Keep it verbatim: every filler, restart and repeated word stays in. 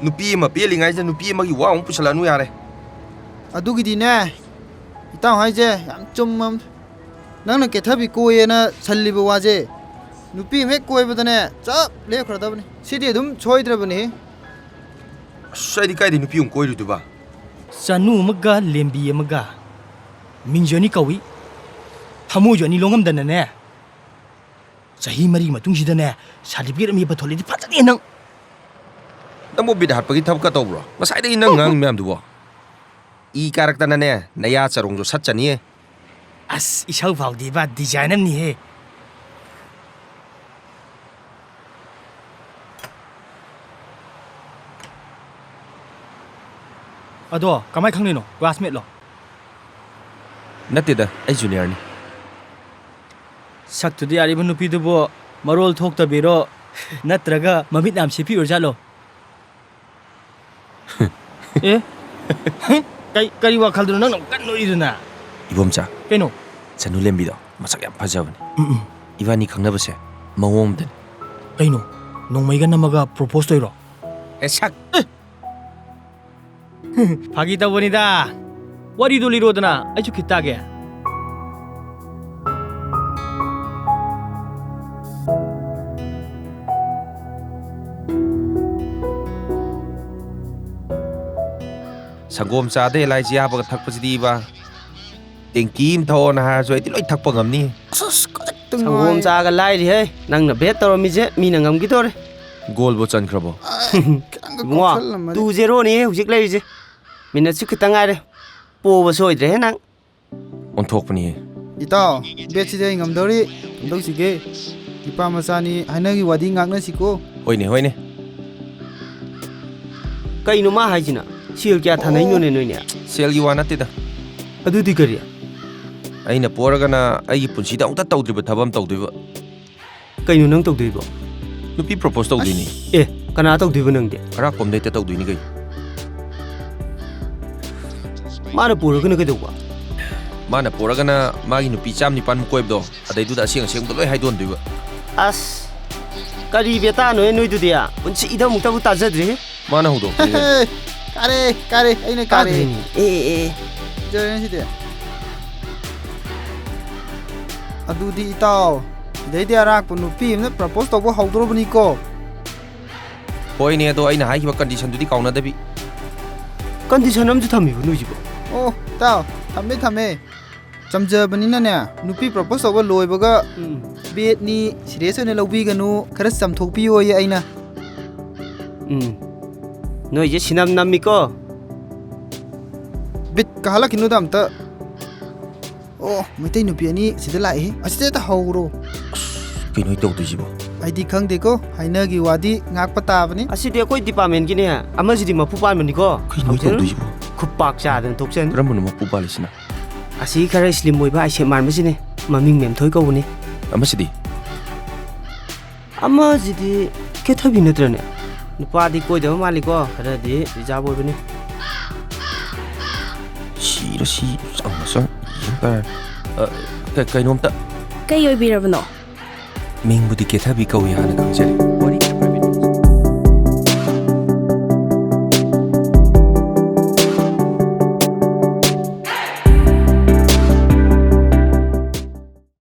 ꯅꯨꯄꯤ ꯑꯃ ꯄꯦꯜꯂꯤꯉꯩꯁꯤꯗ ꯅꯨꯄꯤ ꯑꯃꯒꯤ ꯋꯥ ꯑꯃꯨꯛ ꯄꯨꯁꯜꯂꯛꯑꯅꯨ ꯌꯥꯔꯦ꯫ ꯑꯗꯨꯒꯤꯗꯤꯅꯦ, ꯏꯇꯥꯎ ꯍꯥꯏꯁꯦ ꯌꯥꯝ ꯆꯨꯝꯃꯝ꯫ ꯅꯪꯅ ꯀꯦꯊꯕꯤ ꯀꯣꯏꯌꯦꯅ ꯁꯜꯂꯤꯕ ꯋꯥꯁꯦ, ꯅꯨꯄꯤ ꯑꯃ ꯍꯦꯛ ꯀꯣꯏꯕꯗꯅꯦ ꯆꯞ ꯂꯦꯞꯈ꯭ꯔꯗꯕꯅꯤ꯫ ꯁꯤꯗꯤ ꯑꯗꯨꯝ ꯁꯣꯏꯗ꯭ꯔꯕꯅꯤ꯫ ꯑꯁ, ꯑꯩꯗꯤ ꯀꯥꯏꯗꯩ ꯅꯨꯄꯤ ꯑꯃꯨꯛ ꯀꯣꯏꯔꯨꯗꯣꯏꯕ? ꯆꯅꯨ ꯑꯃꯒ ꯂꯦꯝꯕꯤ ꯑꯃꯒ, ꯃꯤꯡꯁꯨ ꯑꯅꯤ ꯀꯧꯏ, ꯊꯃꯣꯏꯁꯨ ꯑꯅꯤ ꯂꯣꯡꯉꯝꯗꯅꯅꯦ, ꯆꯍꯤ ꯃꯔꯤ ꯃꯇꯨꯡꯁꯤꯗꯅꯦ certificate ꯑꯃ ꯌꯦꯞꯄ ꯊꯣꯛꯂꯛꯑꯗꯤ ꯐꯖꯅꯤ ꯅꯪ꯫ ꯅꯪꯕꯨ ꯕꯤꯠ ꯍꯥꯠꯄꯒꯤ ꯊꯕꯛꯀ ꯇꯧꯕ꯭ꯔꯣ? ꯉꯁꯥꯏꯗꯒꯤ ꯅꯪ ꯉꯥꯡꯉꯤ ꯃꯌꯥꯝꯗꯨꯕꯣ? ꯏ ꯀꯥꯔꯛꯇꯅꯅꯦ ꯅꯌꯥ ꯆꯔꯣꯡꯁꯨ ꯁꯠꯆꯅꯤꯌꯦ꯫ ꯑꯁ, ꯏꯁꯧ ꯐꯥꯎꯗꯤꯕ design ꯑꯃꯅꯤꯍꯦ꯫ ꯑꯗꯣ ꯀꯃꯥꯏ ꯈꯪꯅꯩꯅꯣ? Classmate ꯂꯣ? ꯅꯠꯇꯦꯗ, ꯑꯩ junior ꯅꯤ꯫ ꯁꯛꯇꯨꯗꯤ ꯌꯥꯔꯤꯕ ꯅꯨꯄꯤꯗꯨꯕꯨ ꯃꯔꯣꯜ ꯊꯣꯛꯇꯕꯤꯔꯣ, ꯅꯠꯇ꯭ꯔꯒ ꯃꯃꯤꯠ ꯌꯥꯝ ꯁꯦꯞꯄꯤ ꯑꯣꯏꯔꯖꯥꯠꯂꯣ? ꯑꯦ? ꯀꯩ, ꯀꯔꯤ ꯋꯥꯈꯜꯗꯅꯣ ꯅꯪꯅ ꯑꯃꯨꯛ ꯀꯟꯅ ꯅꯣꯛꯏꯗꯨꯅ? ꯏꯕꯣꯝꯆꯥ꯫ ꯀꯩꯅꯣ? ꯆꯅꯨ ꯂꯦꯝꯕꯤꯗꯣ ꯃꯁꯛ ꯌꯥꯝ ꯐꯖꯕꯅꯦ꯫ ꯎꯝ, ꯎꯝ꯫ ꯏꯕꯥꯅꯤ ꯈꯪꯅꯕꯁꯦ ꯃꯑꯣꯡ ꯑꯃꯗꯅꯤ꯫ ꯀꯩꯅꯣ? ꯅꯣꯡꯃꯩꯒ ꯅꯝꯃꯒ propose ꯇꯧꯔꯤꯔꯣ? ꯑꯦ, ꯁꯛ! ꯐꯥꯒꯤ ꯇꯧꯕꯅꯤꯗ꯫ ꯋꯥꯔꯤꯗꯣ ꯂꯤꯔꯣꯗꯅ, ꯑꯩꯁꯨ ꯈꯤꯠ ꯇꯥꯒꯦ꯫ ꯁꯪꯒꯣꯝ ꯆꯥꯗ ꯑꯦꯂꯥꯏꯆꯤ ꯍꯥꯞꯄꯒ ꯊꯛꯄꯁꯤꯗꯤ ꯏꯕꯥ꯫ ꯇꯦꯡꯀꯤ ꯑꯃ ꯊꯛꯑꯣꯅ ꯍꯥꯏꯔꯁꯨ ꯑꯩꯗꯤ ꯂꯣꯏ ꯊꯛꯄ ꯉꯝꯅꯤ꯫ ꯑꯁ, ꯑꯁ, ꯈꯖꯤꯛꯇ ꯁꯪꯒꯣꯝ ꯉꯥꯏ꯫ ꯆꯥꯒ ꯂꯥꯏꯔꯤꯍꯦ, ꯅꯪꯅ bet ꯇꯧꯔꯝꯃꯤꯁꯦ ꯃꯤꯅ ꯉꯝꯈꯤꯗꯣꯔꯦ꯫ Goal ꯕꯨ ꯆꯟꯈ꯭ꯔꯕꯣ? ꯈꯤꯇꯪꯒ ꯏꯕꯨꯡꯉꯣ, ꯀꯥꯎꯁꯜꯂꯝꯃꯗꯤ꯫ Two zero ꯅꯤꯍꯦ ꯍꯧꯖꯤꯛ ꯂꯩꯔꯤꯁꯦ꯫ Minute ꯁꯨ ꯈꯤꯇꯪ ꯉꯥꯏꯔꯦ꯫ ꯄꯣꯕ ꯁꯣꯏꯗ꯭ꯔꯦꯍꯦ ꯅꯪ꯫ ꯑꯣꯟꯊꯣꯛꯄꯅꯤꯍꯦ꯫ ꯏꯇꯥꯎ, bet ꯁꯤꯗꯤ ꯑꯩ ꯉꯝꯗꯧꯔꯤ꯫ ꯀꯝꯗꯧꯁꯤꯒꯦ? ꯏꯄꯥ ꯃꯆꯥꯅꯤ, ꯍꯥꯏꯅꯒꯤ ꯋꯥꯗꯤ ꯉꯥꯛꯅꯁꯤꯀꯣ꯫ ꯍꯣꯏꯅꯦ, ꯍꯣꯏꯅꯦ꯫ ꯀꯩꯅꯣ ꯃꯥ ꯍꯥꯏꯁꯤꯅ? ꯁꯦꯜ ꯀꯌꯥ ꯊꯥꯅꯩꯅꯣꯅꯦ ꯅꯣꯏꯅꯦ? ꯁꯦꯜꯒꯤ ꯋꯥ ꯅꯠꯇꯦꯗ꯫ ꯑꯗꯨꯗꯤ ꯀꯔꯤ? ꯑꯩꯅ ꯄꯣꯔꯒꯅ ꯑꯩꯒꯤ ꯄꯨꯟꯁꯤꯗ ꯑꯃꯨꯛꯇ ꯇꯧꯗ꯭ꯔꯤꯕ ꯊꯕꯛ ꯑꯃ ꯇꯧꯗꯣꯏꯕ꯫ ꯀꯩꯅꯣ ꯅꯪ ꯇꯧꯗꯣꯏꯕꯣ? ꯅꯨꯄꯤ propose ꯇꯧꯗꯣꯏꯅꯤ꯫ ꯑꯦ, ꯀꯅꯥ ꯇꯧꯗꯣꯏꯕ ꯅꯪꯗꯤ? ꯑꯔꯥꯛꯄꯝꯗ ꯍꯦꯛꯇ ꯇꯧꯗꯣꯏꯅꯤ ꯀꯩꯅꯣ꯫ ꯃꯥꯅ ꯄꯨꯔꯒꯅ ꯀꯩꯗꯧꯕ? ꯃꯥꯅ ꯄꯨꯔꯒꯅ ꯃꯥꯒꯤ ꯅꯨꯄꯤ ꯆꯥꯝ ꯅꯤꯄꯥꯟꯃꯨꯛ ꯀꯣꯏꯕꯗꯣ, ꯑꯗꯩꯗꯨꯗ ꯑꯁꯦꯡ ꯑꯁꯦꯡꯕꯗꯣ ꯂꯣꯏ ꯍꯥꯏꯗꯣꯟꯗꯣꯏꯕ꯫ ꯑꯁ, ꯀꯔꯤ ꯕꯦꯇꯥꯅꯣꯍꯦ ꯅꯣꯏꯗꯨꯗꯤ? ꯄꯨꯟꯁꯤꯗ ꯑꯃꯨꯛꯇꯕꯨ ꯇꯥꯖꯗ꯭ꯔꯤꯍꯦ꯫ ꯃꯥꯅ ꯍꯧꯗꯣꯛꯄꯅꯤ ꯀꯩꯅꯣ꯫ ꯀꯥꯔꯦ, ꯀꯥꯔꯦ, ꯑꯩꯅ ꯀꯥꯔꯦ꯫ ꯀꯥꯗ꯭ꯔꯤꯅꯤ꯫ ꯑꯦ, ꯑꯦ, ꯑꯦ꯫ ꯐꯖꯔꯦꯅꯦ ꯁꯤꯗꯤ꯫ ꯑꯗꯨꯗꯤ ꯏꯇꯥꯎ, ꯁꯤꯗꯩꯗꯤ ꯑꯔꯥꯛꯄ ꯅꯨꯄꯤ ꯑꯃꯅ propose ꯇꯧꯕ ꯍꯧꯗꯣꯔꯕꯅꯤꯀꯣ꯫ ꯍꯣꯏꯅꯦ, ꯑꯗꯣ ꯑꯩꯅ ꯍꯥꯏꯈꯤꯕ conditionꯗꯨꯗꯤ ꯀꯥꯎꯅꯗꯕꯤ꯫ Condition ꯑꯃꯁꯨ ꯊꯝꯃꯤꯕ ꯅꯣꯏꯁꯤꯕꯣ? ꯑꯣ, ꯏꯇꯥꯎ, ꯊꯝꯃꯦ, ꯊꯝꯃꯦ꯫ ꯆꯝꯖꯕꯅꯤꯅꯅꯦ, ꯅꯨꯄꯤ propose ꯇꯧꯕ ꯂꯣꯏꯕꯒ ꯎꯝ꯫ Bedꯅꯤ, serious ꯑꯣꯏꯅ ꯂꯧꯕꯤꯒꯅꯨ, ꯈꯔ ꯆꯝꯊꯣꯛꯄꯤꯌꯣꯌꯦ ꯑꯩꯅ꯫ ꯎꯝ꯫ ꯅꯣꯏꯁꯦ ꯁꯤꯅꯝ ꯅꯝꯃꯤꯀꯣ? Beat ꯀꯥꯍꯜꯂꯛꯈꯤꯅꯨꯗ ꯑꯝꯇ꯫ ꯑꯣ, ꯃꯩꯇꯩ ꯅꯨꯄꯤ ꯑꯅꯤ ꯁꯤꯗ ꯂꯥꯛꯏ꯫ ꯑꯁꯤꯗ ꯍꯦꯛꯇ ꯍꯧꯔꯣ꯫ ꯑꯁ, ꯀꯩꯅꯣ ꯑꯩ ꯇꯧꯗꯣꯏꯁꯤꯕꯣ? ꯑꯩꯗꯤ ꯈꯪꯗꯦꯀꯣ, ꯍꯥꯏꯅꯒꯤ ꯋꯥꯗꯤ ꯉꯥꯛꯄ ꯇꯥꯕꯅꯤ꯫ ꯑꯁꯤꯗꯤ ꯑꯩꯈꯣꯏ departmentꯀꯤꯅꯦ, ꯑꯃꯁꯤꯗꯤ ꯃꯄꯨ ꯄꯥꯟꯕꯅꯤꯀꯣ꯫ ꯀꯩꯅꯣ ꯑꯩ ꯍꯧꯖꯤꯛ ꯇꯧꯗꯣꯏꯁꯤꯕꯣ? ꯈꯨꯄꯥꯛ ꯆꯥꯗꯅ ꯊꯣꯛꯆꯅꯤ꯫ ꯀꯔꯝꯕꯅꯣ ꯃꯄꯨ ꯄꯥꯜꯂꯤꯁꯤꯅ? ꯑꯁꯤ ꯈꯔ slim ꯑꯣꯏꯕ ꯑꯥꯏꯁꯦꯞ ꯃꯥꯟꯕꯁꯤꯅꯦ, ꯃꯃꯤꯡ ꯃꯦꯝꯊꯣꯏ ꯀꯧꯕꯅꯤ꯫ ꯑꯃꯁꯤꯗꯤ? ꯑꯃꯁꯤꯗꯤ ꯀꯦꯊꯕꯤ ꯅꯠꯇ꯭ꯔꯅꯦ? ꯅꯨꯄꯥꯗꯤ ꯀꯣꯏꯗꯕ ꯃꯥꯜꯂꯤꯀꯣ, ꯈꯔꯗꯤ reserve ꯑꯣꯏꯕꯅꯤ꯫ ꯁꯤꯔ ꯁꯤ ꯆꯪꯉ ꯆꯪ ꯌꯦꯡ ꯇꯥꯔꯦ꯫ ꯑ, ꯀ-, ꯀꯩꯅꯣꯝꯇ꯫ ꯀꯩ ꯑꯣꯏꯕꯤꯔꯕꯅꯣ? ꯃꯤꯡꯕꯨꯗꯤ ꯀꯦꯊꯕꯤ ꯀꯧꯏ ꯍꯥꯟꯅ ꯈꯪꯖꯔꯤ꯫